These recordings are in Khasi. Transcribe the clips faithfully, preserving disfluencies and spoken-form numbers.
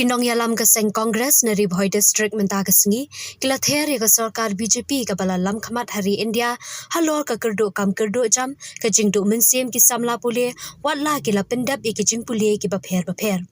Ki nongïalam ka seng Congress na Ri Bhoi District mynta ka sngi ki la ther ïa ka sorkar B J P kaba la lam khmat ha ri India halor ka kyrduh kam kyrduh jam, ka jingduh mynsiem ki samla pule, wat la ki la pyndep ïa ki jingpule kiba pher bapher.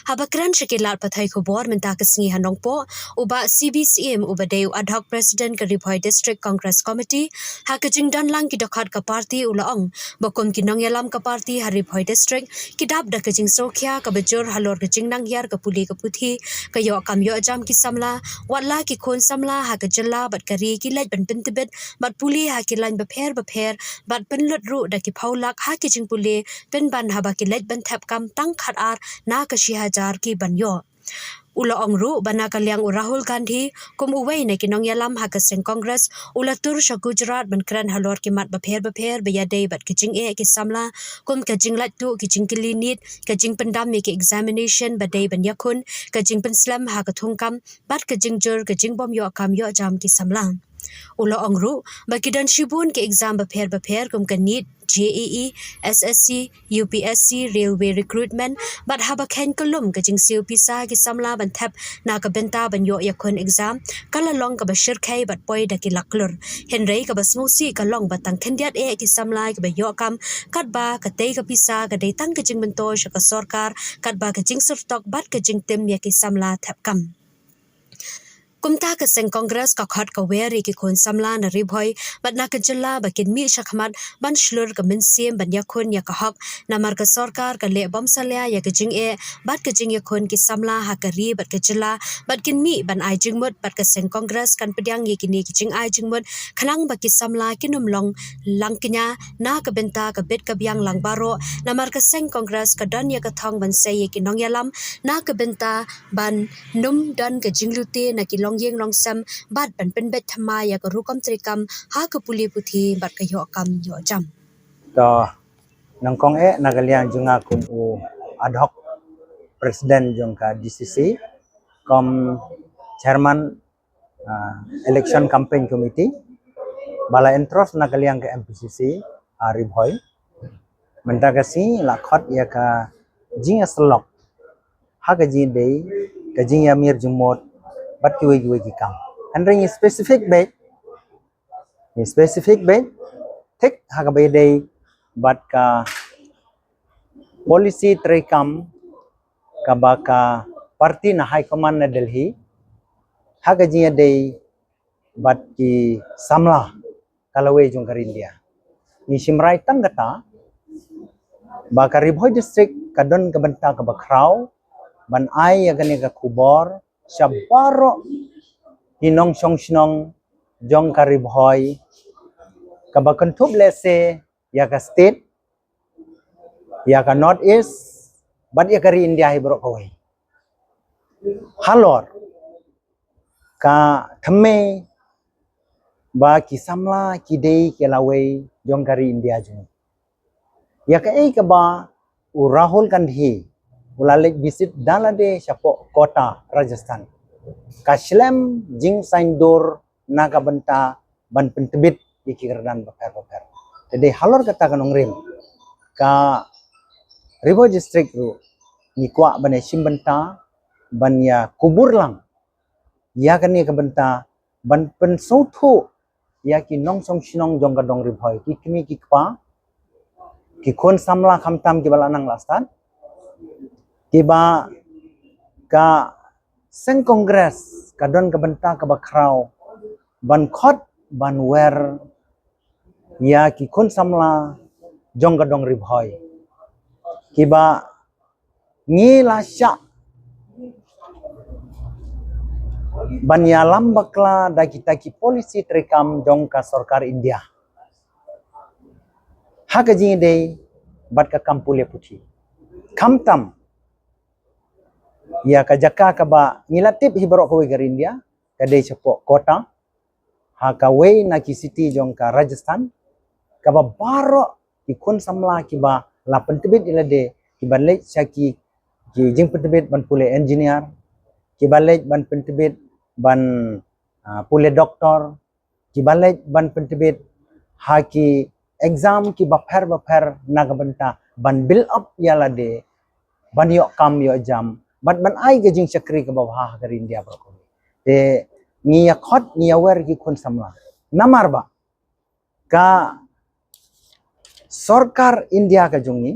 Haba kren sha ki lad pathai khubor mynta ka sngi ha Nongpoh, u Bah C B Syiem uba dei u ad hoc president ka Ri Bhoi District Congress Committee ha ka jingdon lang ki dkhot ka party u la ong ba kum ki nongïalam ka party ha Ri Bhoi District ki dap da ka jingsngewkhia kaba jur halor ka jingnang hiar ka pule ka puthi, ka ïoh kam ïoh jam ki samla, wat la ki khun samla ha ka jylla bad ka ri ki leit ban pyntbit bad pule ha ki lain bapher bapher bad pynlut ruh da ki phew lak ha ki jingpule pynban haba ki leit ban thep kam tang khat ar na ka shi hajar ki ban ïoh. U la ong ruh ba na ka liang u Rahul Gandhi kum uwei na ki nongïalam ha ka seng Congress u la tur sha Gujarat ban kren halor ki mat bapher bapher ba ïadei bad ki jingeh ki samla, kum ka jinglait tuh ki jingkylli NEET, ka jingpyndam ïa ki examination ba dei ban ïakhun, ka jingpynslem ha ka thungkam bad ka jingjur ka jingbym ïoh kam ïoh jam ki samla. U la ong ruh ba ki don shibun ki exam bapher bapher kum ka NEET, J E E, S S C, U P S C, Railway Recruitment, bad haba kheiñ kyllum ka jingsiew pisa ki samla ban thep na ka bynta ban ïoh ïakhun exam ka la long kaba shyrkhei bad poi da ki lak klur. Hynrei kaba sngewsih ka long ba tang khyndiat eh ki samla kiba ïoh kam, katba katei ka pisa ka dei tang ka jingmyntoi sha ka sorkar katba ka jingsyrtok bad ka jingtim ïa ki samla thep kam. Kumta ka seng Congress ka khot ka wer ïa ki khun samla na Ri Bhoi bad na ka jylla ba kin mih shakhmat ban shlur ka mynsiem ban ïakhun ïa ka hok, namar ka sorkar ka leh bym salia ïa ka jingeh bad ka jingïakhun ki samla ha ka ri bad ka jylla, bad kin mih ban ai jingmut bad ka seng Congress kan pdiang ïa kine ki jingai jingmut khnang ba ki samla kin ym long langkñia na ka bynta ka bit ka biang lang baroh, namar ka seng Congress ka don ïa ka thong ban sei ïa ki nongïalam na ka bynta ban ym don ka jinglute na ki longïing longsem bad ban pynbeit thymmai ïa ka rukom treikam ha ka pule puthi bad ka ïoh kam ïoh jam. To, nyngkong eh na ka liang jong nga kum u ad hoc president jong ka D C C, kum chairman, ah, election campaign committee ba la entrust na ka liang ka M P C C ha Ri Bhoi. Mynta ka sngi la khot ïa ka jingïasyllok ha ka jingdei ka jingïamir jingmut bad kiwei kiwei ki kam. Hynrei ngi specific beit, ngi specific beit thik ha kaba ïadei bad ka policy treikam kaba ka party na High Command na Delhi ha ka jingïadei bad ki samla ka lawei jong ka ri India. Ngi shim rai tang kata ba ka Ri Bhoi District ka don ka bynta kaba khraw ban ai ïa kane ka khubor sha baroh ki nongshong shnong jong ka Ri Bhoi, kaba kynthup lehse ïa ka state, ïa ka North East bad ïa ka ri India hi baroh kawei. Halor ka thymmei ba ki samla ki dei ki lawei jong ka ri India jong ngi. Ïa kaei kaba u Rahul Gandhi u la leit visit da lade shapoh Kota, Rajasthan, ka shlem jingsaindur na ka bynta ban pyntbit ïa ki kyrdan bapher bapher. Te dei halor kata ka nongrim, ka Ri Bhoi District ruh ngi kwah ban ïashim bynta ban ïakubur lang ïa kane ka bynta ban pynsngewthuh ïa ki nongshong shnong jong ka dong Ri Bhoi, ki kmie ki kpa, ki khun samla khamtam kiba la nang la stad, kiba ka seng Congress ka don ka bynta kaba khraw ban khot ban wer ïa ki khun samla jong ka dong Ri Bhoi, kiba ngi la shah ban ïalam bakla da kita ki policy treikam jong ka sorkar India ha ka jingïadei bad ka kam pule puthi. Khamtam ïa ka jaka kaba ngi la tip hi baroh kawei ka ri India, ka dei shapoh Kota, ha kawei na ki city jong ka Rajasthan, kaba baroh ki khun samla kiba la pyntbit ïa lade, kiba leit sha ki, ki jingpyntbit ban pule engineer, kiba leit ban pyntbit ban, ah, pule doctor, kiba leit ban pyntbit ha ki exam kiba pher bapher na ka bynta ban build up ïa lade ban ïoh kam ïoh jam bad ban ai ka jingshakri kaba bha ha ka ri India baroh kawei. Te ngi ïa khot, ngi ïa wer ki khun samla. Namar ba ka sorkar India ka jong ngi,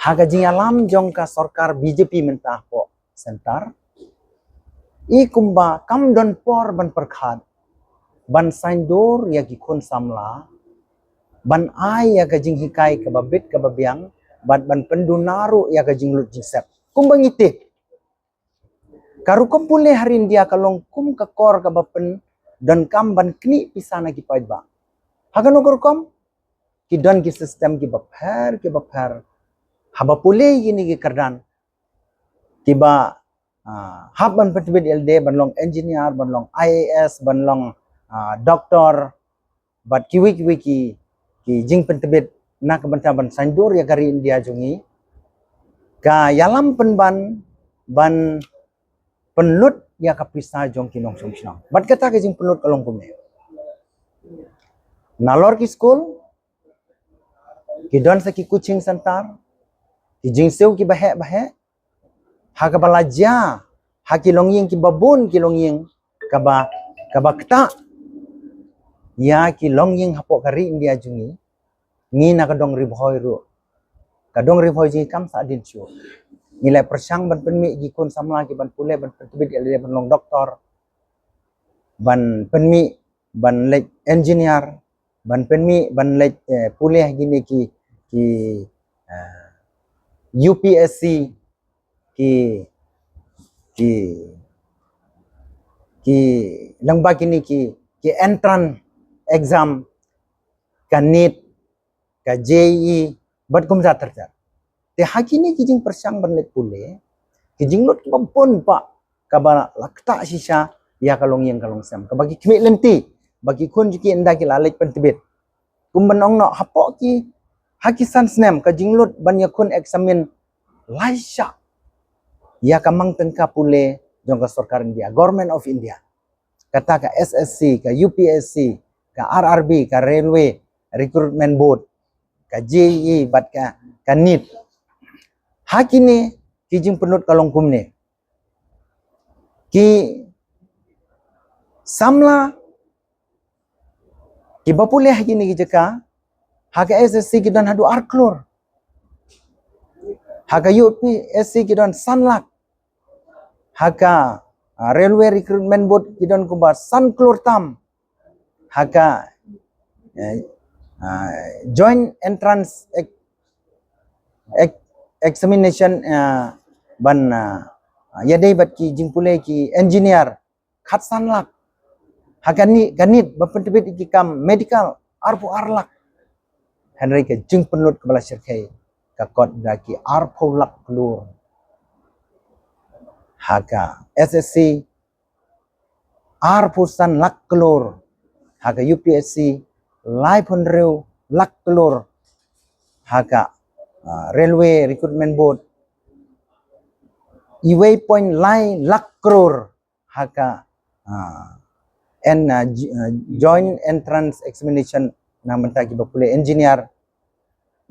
ha ka jingïalam jong ka sorkar B J P mynta hapoh center, i kumba kam don por ban pyrkhat, ban saiñdur ïa ki khun samla, ban ai ïa ka jinghikai kaba bit kaba biang, bad ban pynduna ruh ïa ka jinglut jingsep. Kumba ngi tip, ka rukom pule ha ri India ka long kum ka kor kaba pyndonkam ban knieh pisa na ki paidbah. Ha kano ka rukom? Ki don ki system kiba pher, kiba pher. Haba pule kine ki kyrdan, kiba, ah, hap ban pyntbit ïalade, ban long engineer, ban long I A S, ban long, ah, doctor, bad kiwei kiwei ki, ki jingpyntbit na ka bynta ban saiñdur ïa ka ri India jong ngi. Ka ïalam pynban ban pynlut ïa ka pisa jong ki nongshong shnong. Bad kata ka jingpynlut ka long kumne. Nalor ki skul, ki don sa ki coaching center, ki jingsiew kiba heh ba heh, ha kaba la jia ha ki longïing kiba bun, ki longïing kaba, kaba ktah ïa ki longïing hapoh ka ri India jong ngi. Ngi na ka dong Ri Bhoi ruh, ka dong Ri Bhoi jong ngi kam sah dien shuh. Ngi la pyrshang ban pynmih ki khun samla kiban pule, ban pyntbit ïalade ban long doktor, ban pynmih ban leit engineer, ban pynmih ban leit, eh, pule ha kine ki, ki, eh, U P S C, ki, ki, ki lyngba kine ki, ki entrance exam, ka NEET, ka J E E, bad kumta ter ter. Te ha kine ki jingpyrshang ban leit pule, ki jinglut kiba bun pat kaba la ktah shisha ïa ka longïing ka longsem, kaba ki khmih lynti ba ki khun jong ki ynda ki la leit pyntbit. Kumban ong noh, hapoh ki, ha ki san snem ka jinglut ban ïakhun eksamin lai shah ïa ka mang tyngka pule jong ka sorkar India, Government of India. Kata ka S S C, ka U P S C, ka R R B, ka Railway Recruitment Board, ka J E E, bad ka, ka NEET. Ha kine ki jingpynlut ka long kumne. Ki samla kiba pule ha kine ki jaka, ha ka S S C ki don haduh ar klur. Ha ka U P S C ki don san lak. Ha ka, ah, Railway Recruitment Board ki don kumba san klur tam. Ha ka, eh, ah, Joint Entrance Ex-, Ex-, Examination, ah, ban, ah, ïadei bad ki jingpule ki engineer, khatsan lak. Ha ka NEET, ka NEET ba pyntbit ïa ki kam medical, arphew ar lak. Hynrei ka jingpynlut kaba la shyrkhei ka kot da ki arphew lak klur. Ha ka S S C, arphew san lak klur. Ha ka U P S C, laiphew hynriew lak klur. Ha ka, ah, Railway Recruitment Board, iwei point lai lak klur. Ha ka, ah, en, ah, j-, ah, Joint Entrance Examination na bynta kiba pule engineer,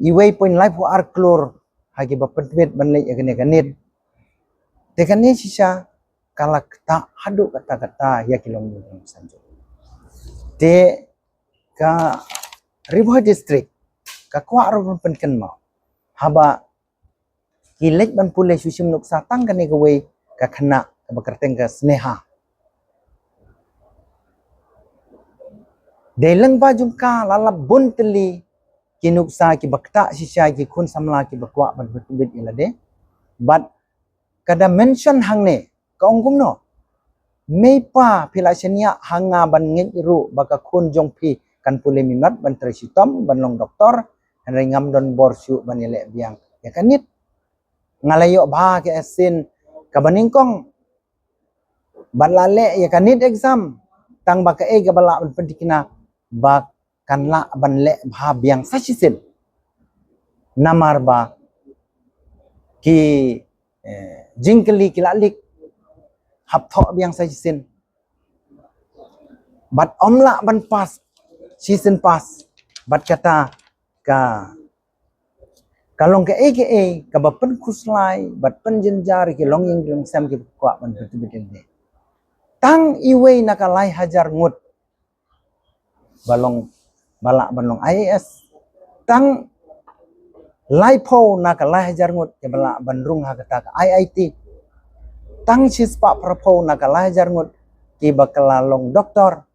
iwei point laiphew ar klur ha kiba pyntbit ban leit ïa kane ka NEET. Te kane shisha ka la ktah haduh katta katta ïa ki longïing longsan jong ngi. Te ka Ri Bhoi District ka kwah ruh ban pynkynmaw, haba ki leit ban pule shu shim nuksa tang kane kawei ka khynnah kaba kyrteng ka Sneha. Dei lyngba jong ka la lap bun tylli ki nuksa kiba ktah shisha ïa ki khun samla kiba kwah ban pyntbit ïalade. Bad ka da mention hangne, ka ong kumno: Mei pa, phi la shaniah ha nga ban ngeit ruh ba ka khun jong phi kan pule minot ban trei shitom ban long doktor, hynrei ngam don bor shuh ban ïaleh biang ïa ka NEET. Nga la ïoh bha ka shisien kaba nyngkong bad la leh ïa ka NEET exam, tang ba kaei kaba lah ban pynthikna ba kan lah ban leh bha biang sa shisien. Namar ba ki, eh, jingkylli ki la lik, hap thoh biang sa shisien. Bad ym lah ban pass shisien pass. Bad kata ka Ka long kaei kaei kaba pynkhuslai bad pynjynjar ïa ki longïing longsem kiba kwah ban pyntbit ïa lade. Tang iwei na ka lai hajar ngut ba long, ba lah ban long I A S. Tang laiphew na ka lai hajar ngut kiba lah ban rung ha kata ka I I T. Tang shispah phraphew na ka lai hajar ngut kiba ka la long doktor.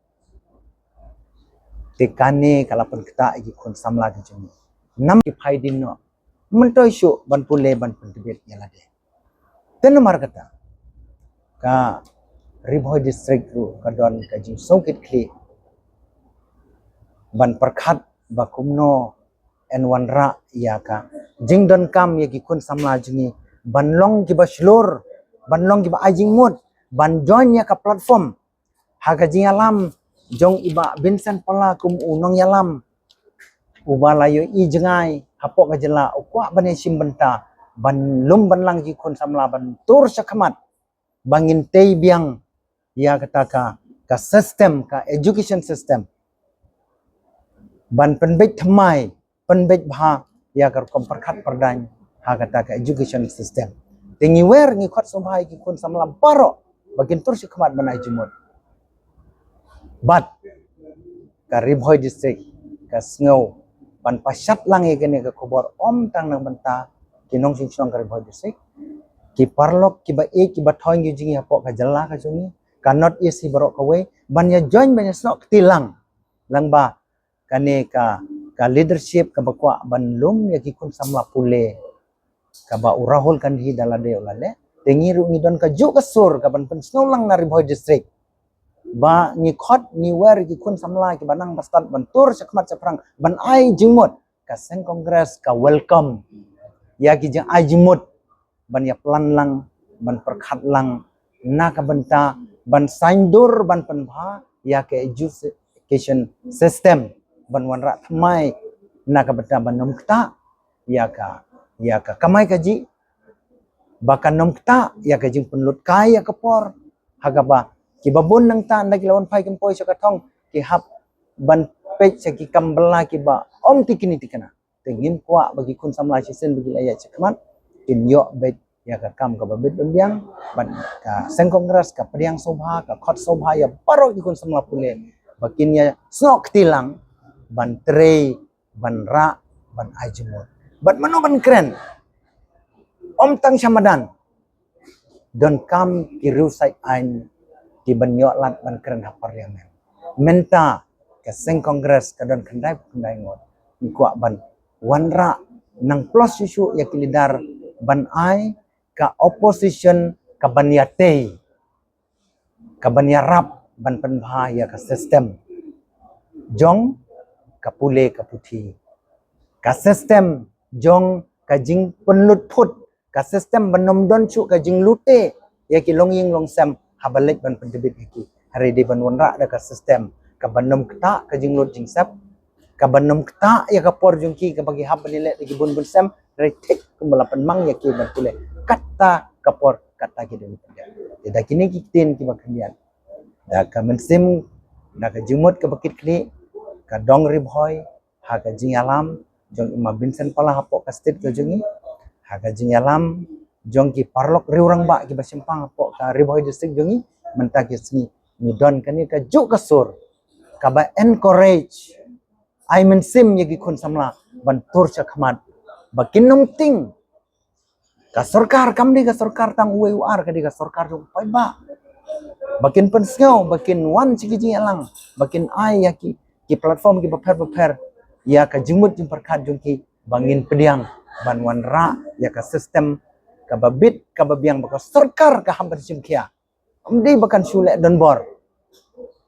Te kane ka la pynktah ïa ki khun samla ki jong ngi. Namar ki phai dien noh, myntoi shuh ban pule ban pyntbit ïa lade. Te namar kata, ka Ri Bhoi District ruh ka don ka jingsngewkitkhlieh ban pyrkhat ba kumno yn wanrah ïa ka jingdonkam ïa ki khun samla jong ngi ban long kiba shlur, ban long kiba ai jingmut, ban join ïa ka platform. Ha ka jingïalam jong i Bah Vincent Pala kum u nongïalam uba la ïohi jngai hapoh ka jylla, u kwah ban ïashim bynta ban lum ban lang ki khun samla ban tur shakhmat ba ngin tei biang ïa kata ka, ka system, ka education system, ban pynbeit thymmai, pynbeit bha ïa ka rukom pyrkhat pyrdaiñ ha kata ka education system. Te ngi wer, ngi khot sngewbha ïa ki khun samla baroh ba kin tur shakhmat ban ai jingmut. Bad ka Ri Bhoi District ka sngew ban pashat lang ïa kane ka khubor ym tang na ka bynta ki nongshong shnong ka Ri Bhoi District, ki paralok kiba ïeit kiba thoiñ ki jong ngi hapoh ka jylla ka jong ngi, ka North East hi baroh kawei, ban ïa join, ban ïa snoh kti lang, lang ba kane ka, ka leadership kaba kwah ban lum ïa ki khun samla pule, kaba u Rahul Gandhi da lade u la leh. Te ngi ruh ngi don kajuh ka sur kaban pynsngew lang na Ri Bhoi District ba ngi khot, ngi wer ïa ki khun samla kiba nang ba stad ban tur shakhmat shaphrang ban ai jingmut. Ka seng Congress ka welcome ïa ki jingai jingmut ban ïa plan lang, ban pyrkhat lang na ka bynta ban saiñdur, ban pynbha ïa ka education system, ban wanrah thymmai na ka bynta ban nym ktah ïa ka, ïa ka kamai kajih, ba kan nym ktah ïa ka jingpynlut kai ïa ka por. Ha kaba kiba bun nangta ynda ki la wan phai kin poi sha ka thong, ki hap ban peit sha ki kam bylla kiba ym tikni tikna. Te ngim kwah ba ki khun samla shisien ba ki la ïaid shakhmat kin ïoh beit ïa ka kam kaba bit ban biang. Bad ka seng Congress ka pdiang sngewbha, ka khot sngewbha ïa baroh ki khun samla pule ba kin ïa snoh kti lang ban trei, ban rah, ban ai jingmut. Bad mano ban kren? Ym tang sha madan, donkam ki riewsaid aiñ kiban ïoh lad ban kren ha parliament. Mynta ka seng Congress ka don khyndai phew khyndai ngut. Ngi kwah ban wanrah nang plus shuh shuh ïa ki leader ban ai ka opposition kaban ïatei, kaban ïarap ban pynbha ïa ka system jong ka pule ka puthi, ka system jong ka jingpynlut phut, ka system ban nym don shuh ka jinglute ïa ki longïing longsem haba leit ban pyntbit ïa ki. Hynrei dei ban wanrah da ka system kaban nym ktah ka jinglut jingsep, kaban nym ktah ïa ka por jong ki kaba ki hap ban ïaleh da ki bun bun sem, hynrei thik kumba la pynmang ïa ki ban pule, kata ka por kata ki dei ban pynjah. Te da kine ki ktien kiba khyndiat, da ka mynsiem, da ka jingmut kaba kitkhlieh, ka dong Ri Bhoi ha ka jingïalam jong i Ma Vincent Pala hapoh ka state ka jong ngi, ha ka jingïalam jong ki paralok riewrangbah kiba shemphang hapoh ka Ri Bhoi District jong ngi. Mynta ki sngi ngi don kane kajuh ka sur kaba encourage, ai mynsiem ïa ki khun samla ban tur shakhmat ba kin nym tieng. Ka sorkar kam dei ka sorkar tang uwei u ar, ka dei ka sorkar jong u paidbah. Ba kin pynsngew, ba kin wan sha ki jingïalang, ba kin ai ïa ki, ki platform kiba pher ba pher ïa ka jingmut jingpyrkhat jong ki, ba ngin pdiang ban wanrah ïa ka system kaba bit kaba biang ba ka sorkar ka hap ban shim khia. Ym dei ba kan shu leh donbor,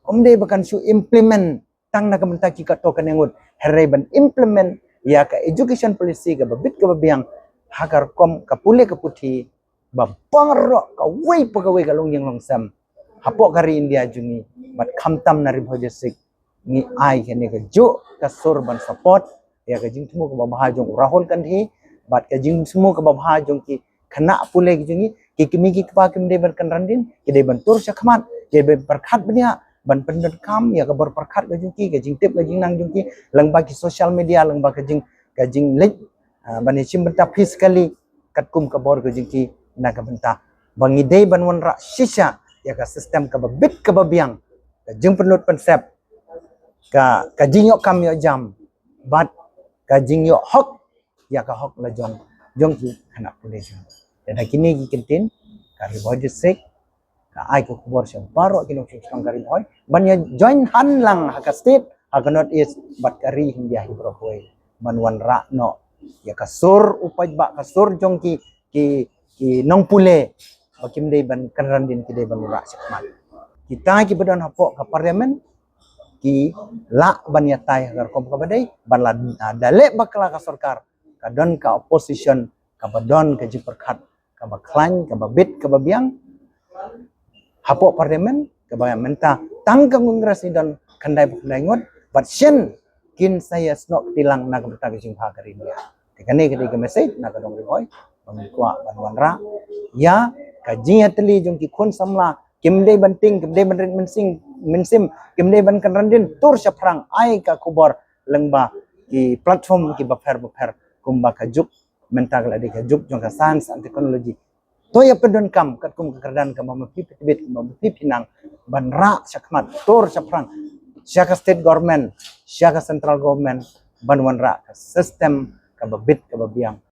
ym dei ba kan shu implement tang na ka bynta ki katto katne ngut, hynrei ban implement ïa ka education policy kaba bit kaba biang ha ka rukom ka pule ka puthi, ba baroh kawei pa kawei ka longïing longsem hapoh ka ri India jong ngi, bad khamtam na Ri Bhoi District, ngi ai kane kajuh ka sur ban support ïa ka jingthmu kaba bha jong u Rahul Gandhi bad ka jingthmu kaba bha jong ki khynnah pule ki jong ngi. Ki kmie ki kpa kim dei ban kynran dien, ki dei ban tur shakhmat, ki dei ban pyrkhat bniah ban pyndonkam ïa ka bor pyrkhat ka jong ki, ka jingtip ka jingnang jong ki lyngba ki social media, lyngba ka jing, ka jingleit ban ïa shim bynta physically katkum ka bor ka jong ki na ka bynta ba ngi dei ban wanrah shisha ïa ka system kaba bit kaba biang, ka jingpynlut pynsep, ka ka jingïoh kam ïoh jam bad ka jingïoh hok ïa ka hok la jong jong ki khynnah pule jong. Te da kine ki kyntien ka Ri Bhoi District ka ai ka khubor sha baroh ki nongshong shnong ka Ri Bhoi ban ïa join hanlang ha ka state, ha ka North East bad ka ri India hi baroh kawei ban wanrah noh ïa ka sur u paidbah, ka sur jong ki ki ki nongpule ba kim dei ban kynran dien, ki dei ban wanrah shakhmat. Kita kiba don hapoh ka parliament ki lah ban ïatai ha ka rukom kaba dei ban la, ah, da leh bakla ka sorkar, ka don ka opposition kaba don ka jingpyrkhat kaba khlaiñ, kaba bit, kaba biang hapoh parliament, kaba mynta tang ka Congress ngi don khyndai ba khyndai ngut bad shen kin sa ïasnoh kti lang na ka bynta ka jingbha ka ri India. Te kane ka dei ka message na ka dong Ri Bhoi ba ngi kwah ban wanrah ïa ka jingïatylli jong ki khun samla, kim dei ban tieng, kim dei ban rit mynsiem, mynsiem, kim dei ban kynran dien, tur shaphrang, ai ka khubor lyngba ki platform kiba pher bapher kumba ka juk mynta ka la dei ka juk jong ka science and technology. To ïa pyndonkam katkum ka kyrdan kaba ma phi phi tbit, kaba ma phi phi nang ban rah shakhmat, tur shaphrang, sha ka state government, sha ka central government ban wanrah ka system kaba bit kaba biang.